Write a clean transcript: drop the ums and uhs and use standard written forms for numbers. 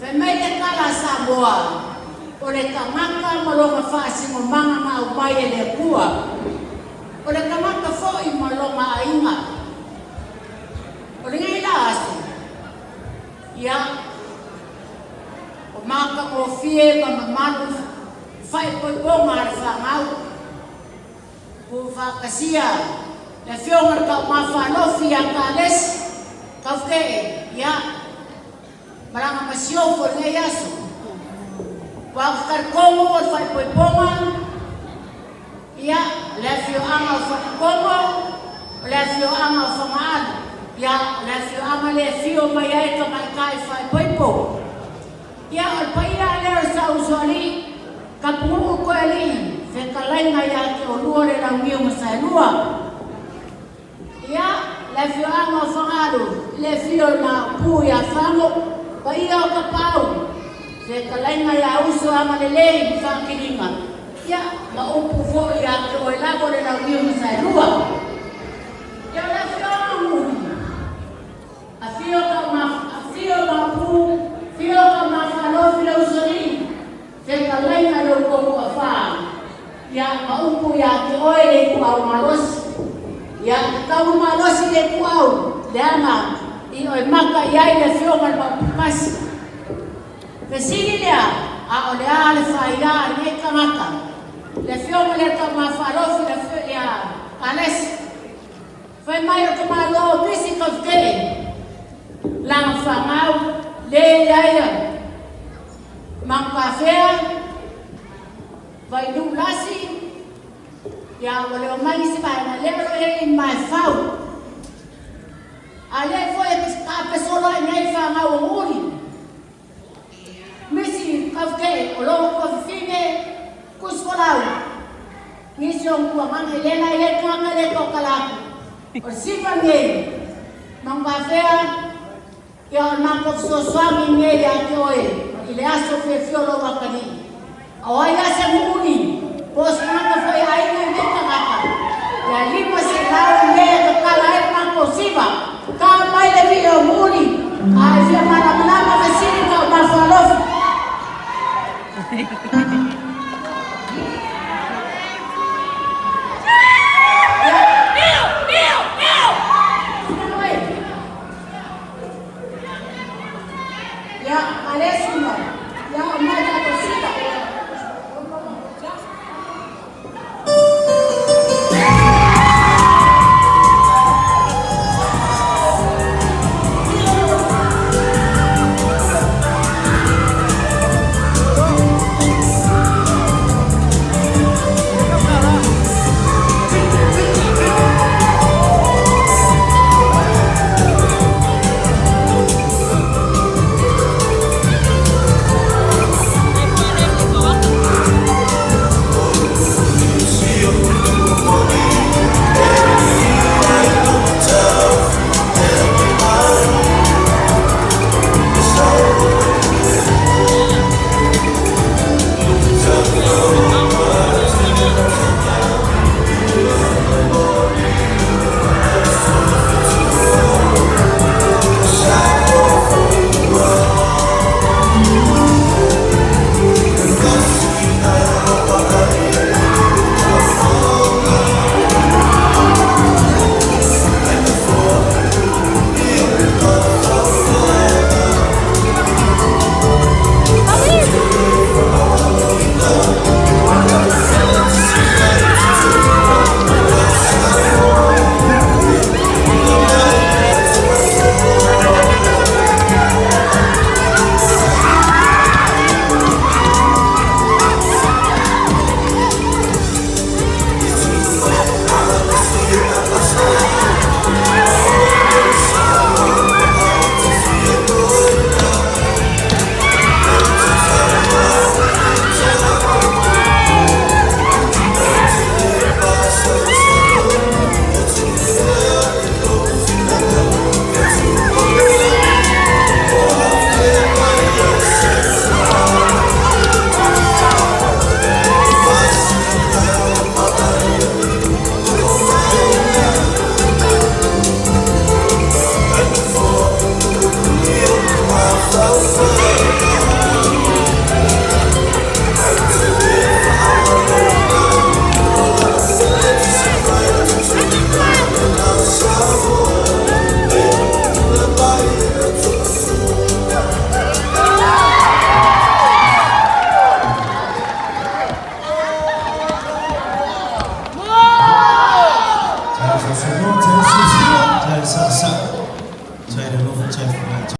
Fai mai le tala a Samoa, O le tagata ma lona faasinomaga na aumai e le Atua, o le tagata foi ma lona aiga. O lenei la aso, ia, o matagofie ma mamalu faaipoipoga a le fanau, Tuufaatasia le Afioga i le Taumafa Alofi ia Kalesi Taufe'e, ia, ma lana masiofo i lenei aso. Aua ou te talitonu o le faaipoipoga, ia, o le afioaga o Faletoma, o le afioaga o Fagaalu, ia, o le afioaga lea e afio mai ai tamaitai faaipoipo. Ia, o le paia lea o le Saausoalii, Tapunuu Toealii, fetalaiga ia te oulua le Launiu na Saelua. Ia, le afioaga o Fagaalu, i le afio o le Maopu ia Fago, paia o Tapaau, fetalaiga ia Uso Agalelei ma Faatiliga, ia, ma upu foi ia te oe lava le Launiu na Saelua. Ia, o le afioaga o Nuuhi, Afio Afio Maopu, afio Taumafaalofi le Usoalii, fetalaiga i lo outou toafa, ia, ma upu ia te oe le ituau malosi. Ia, tatau ona malosi le ituau, leaga i oe maka i ai le afioga i le Maoputasi. Fesili lea, a o le a le faia a lenei tagata? Le afioga lea Taumafaalofi le afioga ia Alesi. Fai mai o tamaloa o misi kautele lana fanau le iaia Mangutafea Vainuu Lasi ia ua le omai nisi vaega lea o lo o iai i Maefau a le foi e taape solo ai nei fanau o Nuuli Misi Kautele o lona tuafafine Tusifolau nisi o Mutuagaga i lena e le tagata e le tautala atu o le siva lenei Manuvafea ia o le matou fesoasoani lenei ia te oe i le aso fiafia o lou atalii a o ai lava se muuli po o se tagata foi aiga i nei tagata ia 500 mea e tatala ai le matou siva ta mai le vii o muuli a e fia malamalama fesili taumafa alofa. Ia, alesi ma, ia, o mai tatou siva.